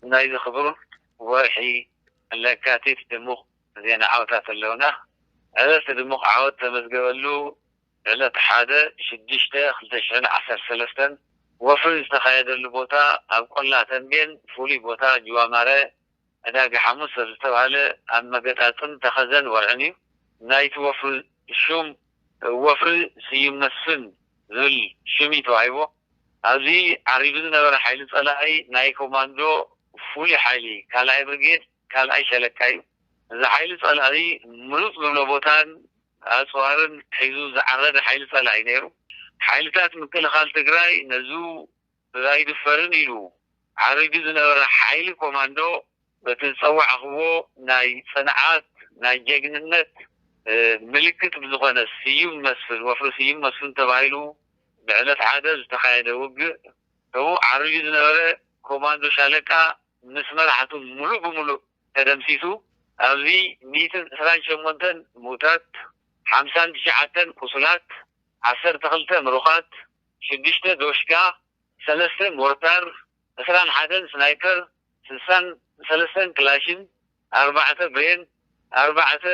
ናይዚ ክቡር ወርሒ ለካቲት ድሙቕ ዜና ዓወታት ኣለውና። ዕለት ድሙቕ ዓወት ተመዝገበሉ ዕለት ሓደ ሽዱሽተ ክልተ ሽሕን ዓሰርተ ሰለስተን ወፍሪ ዝተኻየደሉ ቦታ ኣብ ቆላ ተንቤን ፍሉይ ቦታ ጅዋማረ ዕዳጋ ሓሙስ ኣብ ዝተባህለ ኣብ መገጣጥም ተኸዘን ወርዕን እዩ። ናይቲ ወፍሪ ሹም ወፍሪ ስዩም መስፍን ዝብል ሽም እዩ ተዋሂቦ። ኣብዚ ዓሪዱ ዝነበረ ሓይሊ ጸላኢ ናይ ኮማንዶ ፍሉይ ሓይሊ ካልኣይ ብርጌድ ካልኣይ ሸለቃ እዩ። እዚ ሓይሊ ጸላኢ ምሉእ ዝብሎ ቦታን ኣጽዋርን ሒዙ ዝዓረደ ሓይሊ ጸላኢ ነይሩ። ሓይልታት ምክልኻል ትግራይ ነዙ ኣይድፈርን ኢሉ ዓሪዱ ዝነበረ ሓይሊ ኮማንዶ በቲ ዝጸዋዕኽዎ ናይ ጽንዓት ናይ ጀግንነት ምልክት ብዝኾነ ስዩም መስፍን ወፍሪ ስዩም መስፍን ተባሂሉ ብዕለት ሓደ ዝተኻየደ ውግእ ከምኡ ዓሪዱ ዝነበረ ኮማንዶ ሻለቃ ምስ መራሕቱ ሙሉእ ብሙሉእ ተደምሲሱ ኣብዚ ሚእትን ዕስራን ሸሞንተን ሙታት ሓምሳን ትሽዓተን ቁሱላት ዓሰርተ ክልተ ምሩኻት ሽዱሽተ ዶሽካ ሰለስተ ሞርታር ዕስራን ሓደን ስናይፐር ስሳን ሰለስተን ክላሽን ኣርባዕተ ብሬን ኣርባዕተ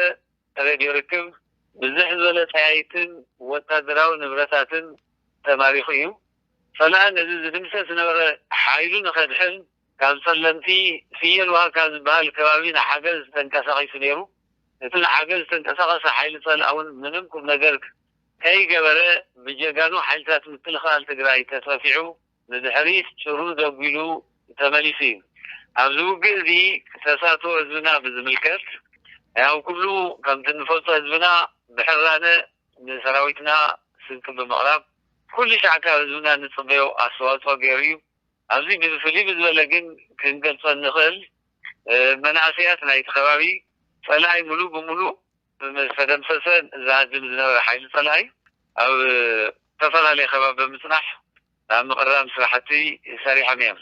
ሬድዮ ርክብ ብዝሕ ዝበለ ጠያይትን ወታደራዊ ንብረታትን ተማሪኹ እዩ። ጸላኢ ነዚ ዝድምሰስ ዝነበረ ሓይሉ ንኸድሕን ካብ ጸለምቲ ፍየል ውሃ ካብ ዝበሃል ከባቢ ንሓገዝ ተንቀሳቒሱ ነይሩ። እቲ ንሓገዝ ዝተንቀሳቐሰ ሓይሊ ጸላኢ እውን ምንም ቁም ነገር ከይገበረ ብጀጋኑ ሓይልታት ምክልኻል ትግራይ ተሰፊዑ ንድሕሪት ጭሩ ደጒሉ ተመሊሱ እዩ። ኣብዚ ውግእ እዚ ተሳትፎ ህዝብና ብዝምልከት ያው ኩሉ ከምቲ ንፈልጦ ህዝብና ብሕራነ ንሰራዊትና ስንቂ ብምቕራብ ኩሉ ሻዕ ካብ ህዝብና ንፅበዮ ኣስተዋፅኦ ገይሩ እዩ። ኣብዚ ብፍልይ ብዝበለ ግን ክንገልፆ እንኽእል መናእሰያት ናይቲ ከባቢ ፀላኢ ሙሉእ ብሙሉእ ምስ ተደምሰሰ ዝሃድም ዝነበረ ሓይሊ ፀላኢ ኣብ ዝተፈላለየ ከባቢ ብምፅናሕ ኣብ ምቕራም ስራሕቲ ሰሪሖም እዮም።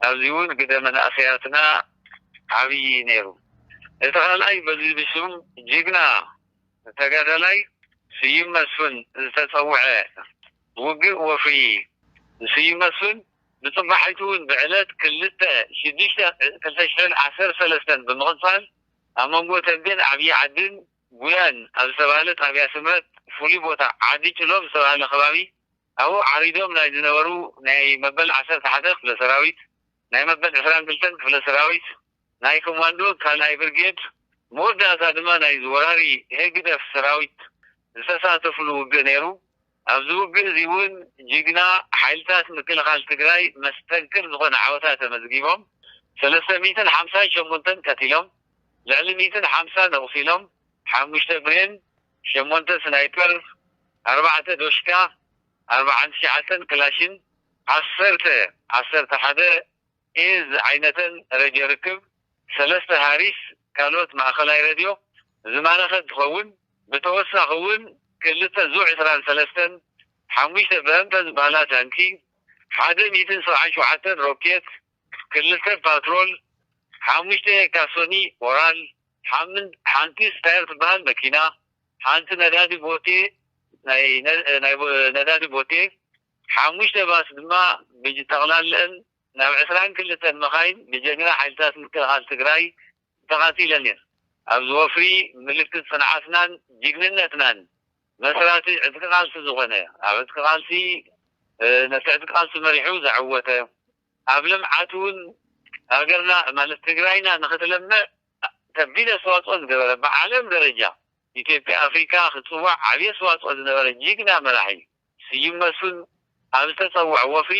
ኣብዚ እውን ግደ መናእሰያትና ዓብዪ ነይሩ። እቲ ካልኣይ በዚ ብሽም ጅግና ተጋዳላይ ስዩም መስፍን ዝተፀውዐ ውግእ ወፍሪ ስዩም መስፍን ብፅባሒቱ እውን ብዕለት ክልተ ሽዱሽተ ክልተ ሽሕን ዓሰርተ ሰለስተን ብምቕፃል ኣብ መንጎ ተንቤን ዓብዪ ዓድን ጉያን ኣብ ዝተባህለ ጣብያ ስምረት ፍሉይ ቦታ ዓዲ ጭሎ ዝተባህለ ከባቢ ኣብኡ ዓሪዶም ናይ ዝነበሩ ናይ መበል ዓሰርተ ሓደ ክፍለ ሰራዊት ናይ መበል ዕስራን ክልተን ክፍለ ሰራዊት ናይ ኮማንዶ ካልኣይ ብርጌድ መወዳእታ ድማ ናይ ወራሪ ህግደፍ ሰራዊት ዝተሳተፍሉ ውግእ ነይሩ። ኣብዚ ውግእ እዚ እውን ጅግና ሓይልታት ምክልኻል ትግራይ መስተንክር ዝኾነ ዓወታት ተመዝጊቦም ሰለስተ ሚእትን ሓምሳን ሸሞንተን ቀቲሎም ልዕሊ ሚእትን ሓምሳን ኣቑሲሎም ሓሙሽተ ብሬን ሸሞንተ ስናይፐር ኣርባዕተ ዶሽካ ኣርባዓን ትሽዓተን ክላሽን ዓሰርተ ዓሰርተ ሓደ ኤዝ ዓይነተን ረድዮ ርክብ ሰለስተ ሃሪስ ካልኦት ማእኸላይ ረድዮ ዝማረኸ እንትኸውን ብተወሳኺ እውን ክልተ ዙ ዕስራን ሰለስተን ሓሙሽተ ብህምተ ዝበሃላ ታንኪ ሓደ ሚእትን ሰብዓን ሸውዓተን ሮኬት ክልተ ፓትሮል ሓሙሽተ ካሶኒ ኦራል ሓንቲ ስታየር ትበሃል መኪና ሓንቲ ነዳዲ ቦቴ ናይ ነዳዲ ቦቴ ሓሙሽተ ባስ ድማ ብጠቕላልአን ናብ ዕስራን ክልተን መኻይን ብጀግና ሓይልታት ምክልኻል ትግራይ ተቓፂለን እየን። ኣብዚ ወፍሪ ምልክት ፅንዓትናን ጅግንነትናን መስራቲ ዕጥቂ ቃልሲ ዝኾነ ኣብ ዕጥቂ ቃልሲ ነቲ ዕጥቂ ቃልሲ መሪሑ ዘዐወተ ኣብ ልምዓት እውን ሃገርና ማለት ትግራይና ንክትለምዕ ከቢድ ኣስተዋፅኦ ዝገበረ ብዓለም ደረጃ ኢትዮጵያ ኣፍሪካ ክፅዋዕ ዓብዪ ኣስተዋፅኦ ዝነበረ ጅግና መራሒ ስዩም መስፍን ኣብ ዝተፀውዐ ወፍሪ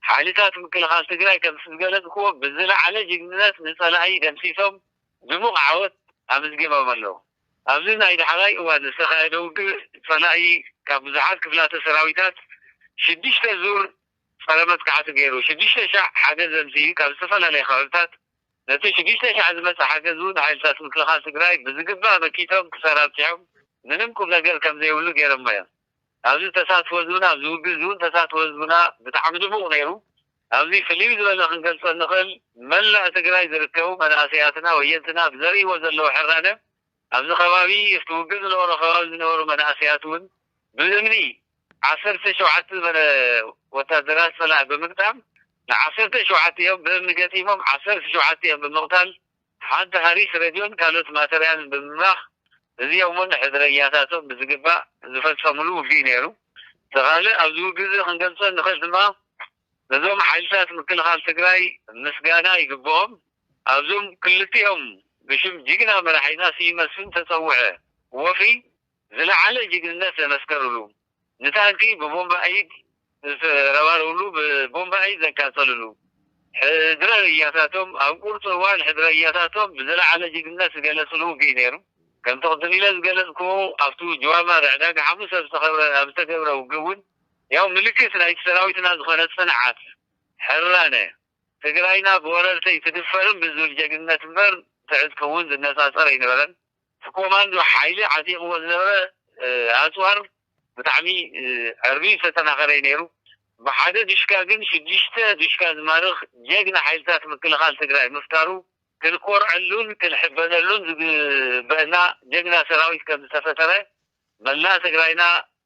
ሓይልታት ምክልኻል ትግራይ ከምቲ ዝገለፅክዎ ብዝለዓለ ጅግንነት ንፀላኢ ደምሲሶም ድሙቕ ዓወት ኣመዝጊቦም ኣለዉ። ኣብዚ ናይ ዳሕራይ እዋን ዝተኻየደ ውግእ ፀላኢ ካብ ብዙሓት ክፍላተ ሰራዊታት ሽዱሽተ ዙር ፀረ መጥቃዕቲ ገይሩ ሽዱሽተ ሻዕ ሓገዝ ዘምፅኡ ካብ ዝተፈላለየ ከባብታት ነቲ ሽዱሽተ ሻዕ ዝመፀ ሓገዝ እውን ሓይልታት ምክልኻል ትግራይ ብዝግባእ መኪቶም ክሳራ ኣብፂሖም ምንም ቁም ነገር ከም ዘይብሉ ገይሮሞ እዮም። ኣብዚ ተሳትፎ ህዝብና ኣብዚ ውግእ እዚ እውን ተሳትፎ ህዝብና ብጣዕሚ ድሙቕ ነይሩ። ኣብዚ ፍልይ ዝበለ ክንገልፆ እንኽእል መላእ ትግራይ ዝርከቡ መናእሰያትና ወየንትና ብዘርእይዎ ዘለዉ ሕራነ ኣብዚ ከባቢ እቲ ውግእ ዝነበሮ ከባቢ ዝነበሩ መናእሰያት እውን ብእምኒ ዓሰርተ ሸውዓተ ዝበለ ወታደራት ፀላኢ ብምግጣም ንዓሰርተ ሸውዓተ እዮም ብእምኒ ገጢሞም፣ ዓሰርተ ሸውዓተ እዮም ብምቕታል፣ ሓንቲ ሃሪስ ሬድዮን ካልኦት ማተርያልን ብምምራኽ፣ እዚኦም እውን ሕድረያታቶም ብዝግባእ ዝፈጸሙሉ ውግእ ነይሩ። እቲ ካልእ ኣብዚ ውግእ እዚ ክንገልጾ እንኽእል ድማ፣ ነዞም ሓይልታት ምክልኻል ትግራይ ምስጋና ይግብኦም። ኣብዞም ክልቲኦም ብሽም ጅግና መራሒና ስዩም መስፍን ተጸውዐ ወፍሪ ዝለዓለ ጅግንነት ዘመስከሩሉ፣ ንታንኪ ብቦምባ ኢድ ዝተረባረብሉ፣ ብቦምባ ኢድ ዘቃጸልሉ፣ ሕድረ ርያታቶም ኣብ ቁርፂ እዋን ሕድረ ርያታቶም ብዝለዓለ ጅግንነት ዝገለፅሉ ውግእ ነይሩ። ከምቲ ቅድም ኢለ ዝገለፅኩዎ ኣብቲ ጅዋማር ዕዳጋ ሓሙስ ኣብ ዝተኸብረ ኣብ ዝተገብረ ውግእ እውን ያው ምልክት ናይቲ ሰራዊትና ዝኾነ ፅንዓት ሕራነ ትግራይና ብወረርቲ ኣይትድፈርን ብዝብል ጀግንነት እምበር ትዕጥቂ እውን ዝነፃፀር ኣይነበረን። እቲ ኮማንዶ ሓይሊ ዓጢቕዎ ዝነበረ ኣፅዋር ብጣዕሚ ዕርቢ ዝተጠናኸረ እዩ ነይሩ። ብሓደ ድሽካ ግን ሽዱሽተ ድሽካ ዝማርኽ ጀግና ሓይልታት ምክልኻል ትግራይ ምፍጣሩ ክንኮርዐሉን ክንሕበነሉን ዝግበእና ጀግና ሰራዊት ከም ዝተፈጠረ መላእ ትግራይና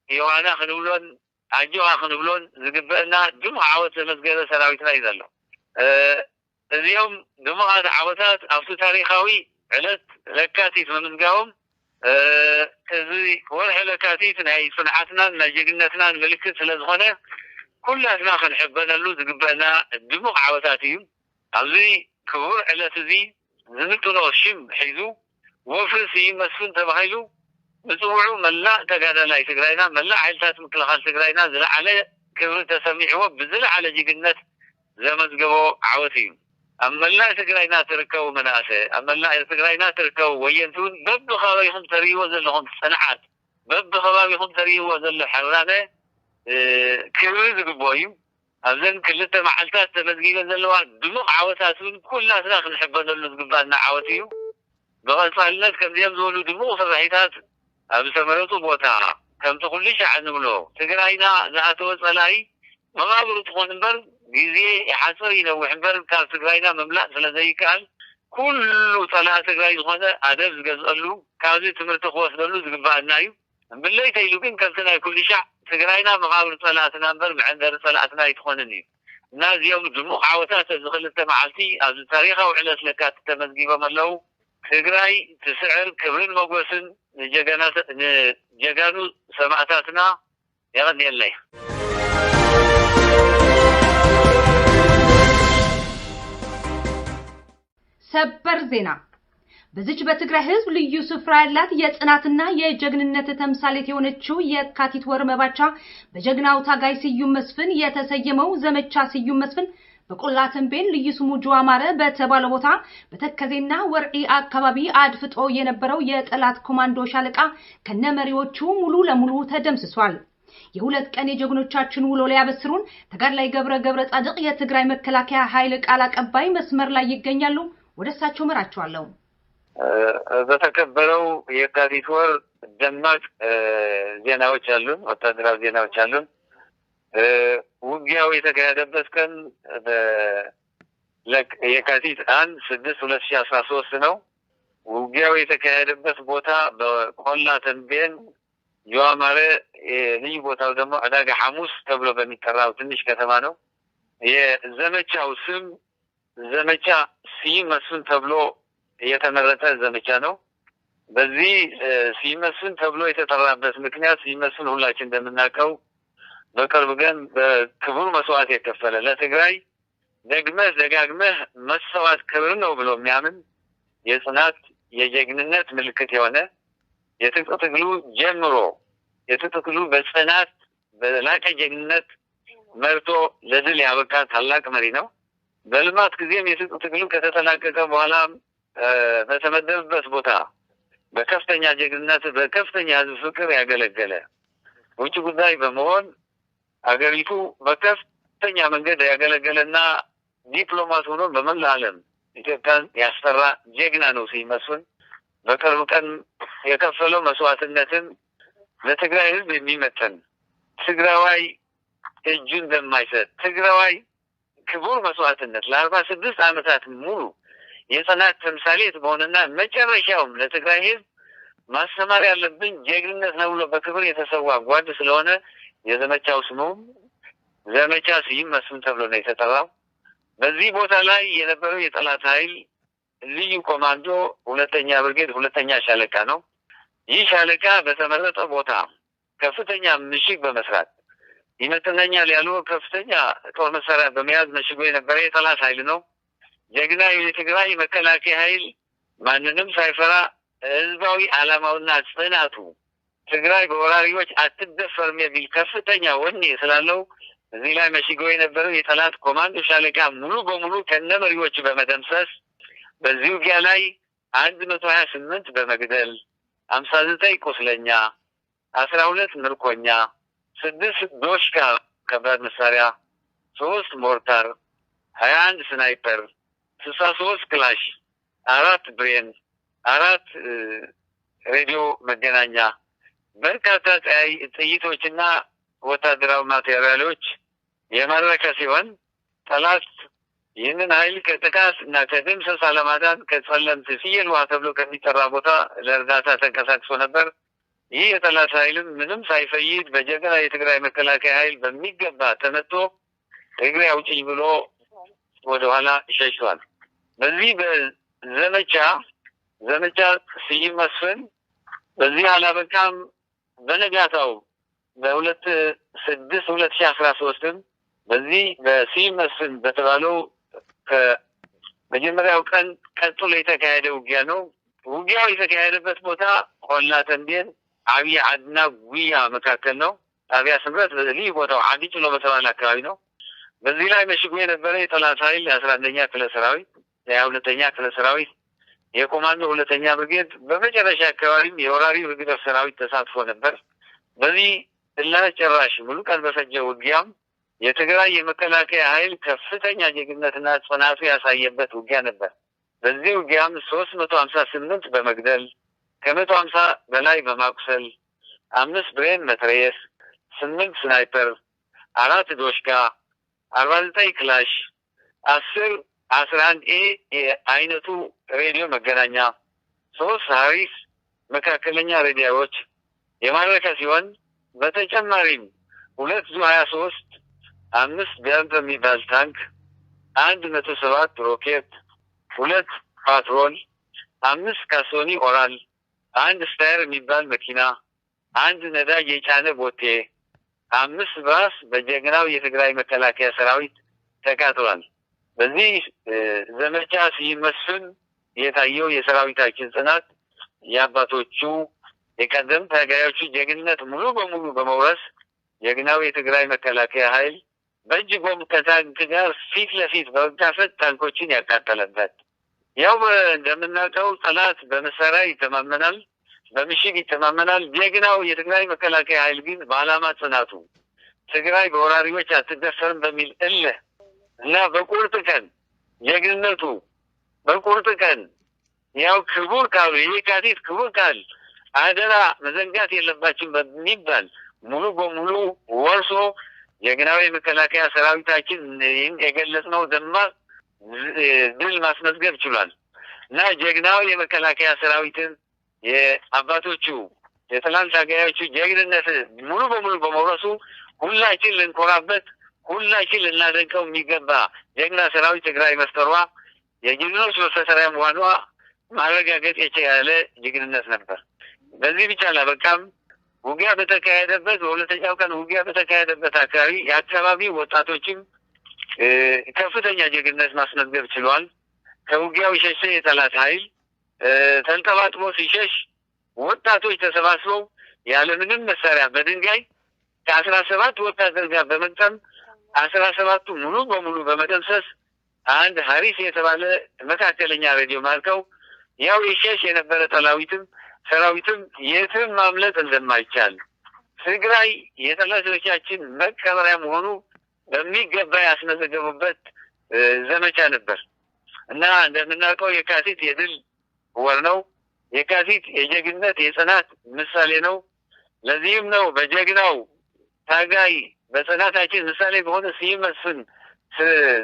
ዮሃና ክንብሎን ኣጆኻ ክንብሎን ዝግበእና ድሙቕ ዓወት ዘመዝገበ ሰራዊትና እዩ ዘሎ። እዚኦም ድሙቓት ዓወታት ኣብቲ ታሪኻዊ ዕለት ለካቲት ምምዝጋቦም፣ እዚ ወርሒ ለካቲት ናይ ጽንዓትናን ናይ ጅግንነትናን ምልክት ስለ ዝኾነ፣ ኩላትና ክንሕበነሉ ዝግበአና ድሙቕ ዓወታት እዩ። ኣብዚ ክቡር ዕለት እዚ ዝምጥኖ ሽም ሒዙ፣ ወፍሪ ስዩም መስፍን ተባሂሉ ምጽውዑ መላእ ተጋዳላይ ትግራይና፣ መላእ ሓይልታት ምክልኻል ትግራይና ዝለዓለ ክብሪ ተሰሚዕዎ ብዝለዓለ ጅግነት ዘመዝገቦ ዓወት እዩ። ኣብ መላእ ትግራይና ትርከቡ መናእሰ፣ ኣብ መላእ ትግራይና ትርከቡ ወየንቲ እውን በብኸባቢኹም ተርእይዎ ዘለኹም ጽንዓት፣ በብኸባቢኹም ተርእይዎ ዘሎ ሕራነ ክብሪ ዝግብኦ እዩ። ኣብዘን ክልተ መዓልታት ተመዝጊበን ዘለዋ ድሙቕ ዓወታት እውን ኩላትና ክንሕበነሉ ዝግባና ዓወት እዩ። ብቐፃልነት ከምዚኦም ዝበሉ ድሙቕ ስርሒታት ኣብ ዝተመረፁ ቦታ ከምቲ ኩሉ ሻዕ እንብሎ ትግራይና ዝኣተወ ፀላኢ መቓብሩ ትኾን እምበር ግዜ ይሓፅር ይነውሕ እምበር ካብ ትግራይና ምምላእ ስለ ዘይከኣል ኩሉ ፀላኢ ትግራይ ዝኾነ ኣደብ ዝገዝአሉ ካብዚ ትምህርቲ ክወስደሉ ዝግባኣና እዩ። እምብለይ ተይሉ ግን ከምቲ ናይ ኩሉ ሻዕ ትግራይና መቓብር ፀላእትና እምበር መዐንደሪ ፀላእትና ኣይትኾንን እዩ። እና እዚኦም ድሙቕ ዓወታት እዚ ክልተ መዓልቲ ኣብዚ ታሪኻዊ ዕለት ለካቲት ተመዝጊቦም ኣለዉ። ትግራይ ትስዕር። ክብርን መጎስን ንጀጋኑ ሰማእታትና። የቐንየለይ። ሰበር ዜና። በዚች በትግራይ ህዝብ ልዩ ስፍራ ያላት የጽናትና የጀግንነት ተምሳሌት የሆነችው የካቲት ወር መባቻ በጀግናው ታጋይ ስዩም መስፍን የተሰየመው ዘመቻ ስዩም መስፍን በቆላ ተንቤን ልዩ ስሙ ጅዋማረ በተባለ ቦታ በተከዜና ወርዒ አካባቢ አድፍጦ የነበረው የጠላት ኮማንዶ ሻለቃ ከነመሪዎቹ ሙሉ ለሙሉ ተደምስሷል። የሁለት ቀን የጀግኖቻችን ውሎ ሊያበስሩን ተጋድላይ ገብረ ገብረ ጻድቅ የትግራይ መከላከያ ኃይል ቃል አቀባይ መስመር ላይ ይገኛሉ። ወደ እሳቸው መራቸዋለሁ። በተከበረው የካቲት ወር ደማቅ ዜናዎች አሉን፣ ወታደራዊ ዜናዎች አሉን። ውጊያው የተካሄደበት ቀን የካቲት አንድ ስድስት ሁለት ሺ አስራ ሶስት ነው። ውጊያው የተካሄደበት ቦታ በቆላ ተንቤን ጅዋማረ ልዩ ቦታው ደግሞ ዕዳጋ ሐሙስ ተብሎ በሚጠራው ትንሽ ከተማ ነው። የዘመቻው ስም ዘመቻ ስዩም መስፍን ተብሎ የተመረጠ ዘመቻ ነው። በዚህ ስዩም መስፍን ተብሎ የተጠራበት ምክንያት ስዩም መስፍን ሁላችን እንደምናውቀው በቅርብ ግን በክቡር መስዋዕት የከፈለ ለትግራይ ደግመህ ደጋግመህ መሰዋት ክብር ነው ብሎ የሚያምን የጽናት የጀግንነት ምልክት የሆነ የትጥቅ ትግሉ ጀምሮ የትጥቅ ትግሉ በጽናት በላቀ ጀግንነት መርቶ ለድል ያበቃ ታላቅ መሪ ነው። በልማት ጊዜም የትጥቅ ትግሉ ከተጠናቀቀ በኋላ በተመደበበት ቦታ በከፍተኛ ጀግንነት በከፍተኛ ህዝብ ፍቅር ያገለገለ ውጭ ጉዳይ በመሆን አገሪቱ በከፍተኛ መንገድ ያገለገለና ዲፕሎማት ሆኖ በመላ ዓለም ኢትዮጵያን ያስፈራ ጀግና ነው ስዩም መስፍን። በቅርብ ቀን የከፈለው መስዋዕትነትም ለትግራይ ህዝብ የሚመጥን ትግራዋይ እጁ እንደማይሰጥ ትግራዋይ ክቡር መስዋዕትነት ለአርባ ስድስት ዓመታት ሙሉ የጽናት ተምሳሌት በሆነና መጨረሻውም ለትግራይ ህዝብ ማስተማር ያለብን ጀግንነት ነው ብሎ በክብር የተሰዋ ጓድ ስለሆነ የዘመቻው ስሙም ዘመቻ ስዩም መስፍን ተብሎ ነው የተጠራው። በዚህ ቦታ ላይ የነበረው የጠላት ኃይል ልዩ ኮማንዶ ሁለተኛ ብርጌድ ሁለተኛ ሻለቃ ነው። ይህ ሻለቃ በተመረጠ ቦታ ከፍተኛ ምሽግ በመስራት ይመጥነኛል ያሉ ከፍተኛ ጦር መሳሪያ በመያዝ መሽጎ የነበረ የጠላት ኃይል ነው። ጀግና የትግራይ መከላከያ ኃይል ማንንም ሳይፈራ ህዝባዊ ዓላማውና ጽናቱ ትግራይ በወራሪዎች አትደፈርም የሚል ከፍተኛ ወኔ ስላለው እዚህ ላይ መሽጎ የነበረው የጠላት ኮማንዶ ሻለቃ ሙሉ በሙሉ ከነመሪዎቹ በመደምሰስ በዚህ ውጊያ ላይ አንድ መቶ ሀያ ስምንት በመግደል፣ ሀምሳ ዘጠኝ ቁስለኛ፣ አስራ ሁለት ምርኮኛ፣ ስድስት ዶሽካ ከባድ መሳሪያ፣ ሶስት ሞርታር፣ ሀያ አንድ ስናይፐር፣ ስልሳ ሶስት ክላሽ፣ አራት ብሬን፣ አራት ሬዲዮ መገናኛ፣ በርካታ ጠያይ ጥይቶችና ወታደራዊ ማቴሪያሎች የማረከ ሲሆን ጠላት ይህንን ኃይል ከጥቃት እና ከድምሰሳ ለማዳን ከጸለምት ፍየል ውሃ ተብሎ ከሚጠራ ቦታ ለእርዳታ ተንቀሳቅሶ ነበር። ይህ የጠላት ኃይልም ምንም ሳይፈይድ በጀግና የትግራይ መከላከያ ኃይል በሚገባ ተመቶ እግሬ አውጭኝ ብሎ ወደኋላ ሸሽቷል። በዚህ በዘመቻ ዘመቻ ስዩም መስፍን በዚህ አላበቃም። በነጋታው በሁለት ስድስት ሁለት ሺ አስራ ሶስትም በዚህ በስዩም መስፍን በተባለው ከመጀመሪያው ቀን ቀጥሎ የተካሄደ ውጊያ ነው። ውጊያው የተካሄደበት ቦታ ቆላ ተንቤን ዓብዪ ዓድና ጉያ መካከል ነው። ጣቢያ ስምረት ልዩ ቦታው ዓዲ ጭሎ በተባለ አካባቢ ነው። በዚህ ላይ መሽጎ የነበረ የጠላት ኃይል የአስራ አንደኛ ክፍለ ሰራዊት፣ የሃያ ሁለተኛ ክፍለ ሰራዊት፣ የኮማንዶ ሁለተኛ ብርጌድ፣ በመጨረሻ አካባቢም የወራሪው ህግደፍ ሰራዊት ተሳትፎ ነበር። በዚህ እልህ አስጨራሽ ሙሉ ቀን በፈጀ ውጊያም የትግራይ የመከላከያ ኃይል ከፍተኛ ጀግንነትና ጽናቱ ያሳየበት ውጊያ ነበር። በዚህ ውጊያም ሶስት መቶ ሀምሳ ስምንት በመግደል ከመቶ ሀምሳ በላይ በማቁሰል አምስት ብሬን መትረየስ፣ ስምንት ስናይፐር፣ አራት ዶሽካ፣ አርባ ዘጠኝ ክላሽ፣ አስር አስራ አንድ ኤ የአይነቱ ሬዲዮ መገናኛ፣ ሶስት ሃሪስ መካከለኛ ሬዲዮዎች የማረከ ሲሆን በተጨማሪም ሁለት ዙ ሀያ ሶስት፣ አምስት ዳምፕ የሚባል ታንክ፣ አንድ መቶ ሰባት ሮኬት፣ ሁለት ፓትሮል፣ አምስት ካሶኒ ኦራል፣ አንድ ስታየር የሚባል መኪና፣ አንድ ነዳጅ የጫነ ቦቴ፣ አምስት ባስ በጀግናው የትግራይ መከላከያ ሰራዊት ተቃጥሏል። በዚህ ዘመቻ ስዩም መስፍን የታየው የሰራዊታችን ጽናት የአባቶቹ የቀደም ታጋዮቹ ጀግንነት ሙሉ በሙሉ በመውረስ ጀግናው የትግራይ መከላከያ ኃይል በእጅጉም ከታንክ ጋር ፊት ለፊት በመጋፈጥ ታንኮችን ያቃጠለበት፣ ያው እንደምናውቀው ጠላት በመሳሪያ ይተማመናል፣ በምሽግ ይተማመናል። ጀግናው የትግራይ መከላከያ ኃይል ግን በዓላማ ጽናቱ ትግራይ በወራሪዎች አትደፈርም በሚል እልህ እና በቁርጥ ቀን ጀግንነቱ በቁርጥ ቀን ያው ክቡር ቃሉ የካቲት ክቡር ቃል አደራ መዘንጋት የለባችሁም በሚባል ሙሉ በሙሉ ወርሶ ጀግናዊ መከላከያ ሰራዊታችን ይህን የገለጽነው ደማቅ ድል ማስመዝገብ ችሏል እና ጀግናዊ የመከላከያ ሰራዊትን የአባቶቹ የትላንት ታጋዮቹ ጀግንነት ሙሉ በሙሉ በመውረሱ ሁላችን ልንኮራበት ሁላችን ልናደንቀው የሚገባ ጀግና ሰራዊት ትግራይ መፍጠሯ የጀግኖች መፈጠሪያ መሆኗ ማረጋገጥ የቻለ ጀግንነት ነበር። በዚህ ብቻ አላበቃም። ውጊያ በተካሄደበት በሁለተኛው ቀን ውጊያ በተካሄደበት አካባቢ የአካባቢው ወጣቶችም ከፍተኛ ጀግንነት ማስመዝገብ ችሏል። ከውጊያው የሸሸ የጠላት ኃይል ተንጠባጥቦ ሲሸሽ ወጣቶች ተሰባስበው ያለምንም መሳሪያ በድንጋይ ከአስራ ሰባት ወታደር ጋር በመግጠም አስራ ሰባቱ ሙሉ በሙሉ በመደምሰስ አንድ ሀሪስ የተባለ መካከለኛ ሬዲዮ ማርከው ያው ይሸሽ የነበረ ጠላዊትም ሰራዊትም የትም ማምለጥ እንደማይቻል ትግራይ የጠላቶቻችን መቀበሪያ መሆኑ በሚገባ ያስመዘገቡበት ዘመቻ ነበር እና እንደምናውቀው የካቲት የድል ወር ነው። የካቲት የጀግንነት የጽናት ምሳሌ ነው። ለዚህም ነው በጀግናው ታጋይ በጽናታችን ምሳሌ በሆነ ስዩም መስፍን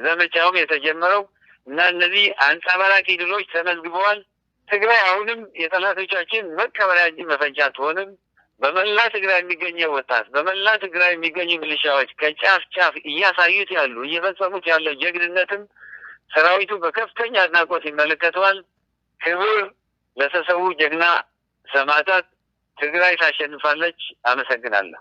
ዘመቻውም የተጀመረው እና እነዚህ አንጸባራቂ ድሎች ተመዝግበዋል። ትግራይ አሁንም የጠላቶቻችን መቀበሪያ እንጂ መፈንጫ አትሆንም። በመላ ትግራይ የሚገኘው ወጣት፣ በመላ ትግራይ የሚገኙ ሚሊሻዎች ከጫፍ ጫፍ እያሳዩት ያሉ፣ እየፈጸሙት ያለው ጀግንነትም ሰራዊቱ በከፍተኛ አድናቆት ይመለከተዋል። ክብር ለተሰዉ ጀግና ሰማዕታት። ትግራይ ታሸንፋለች። አመሰግናለሁ።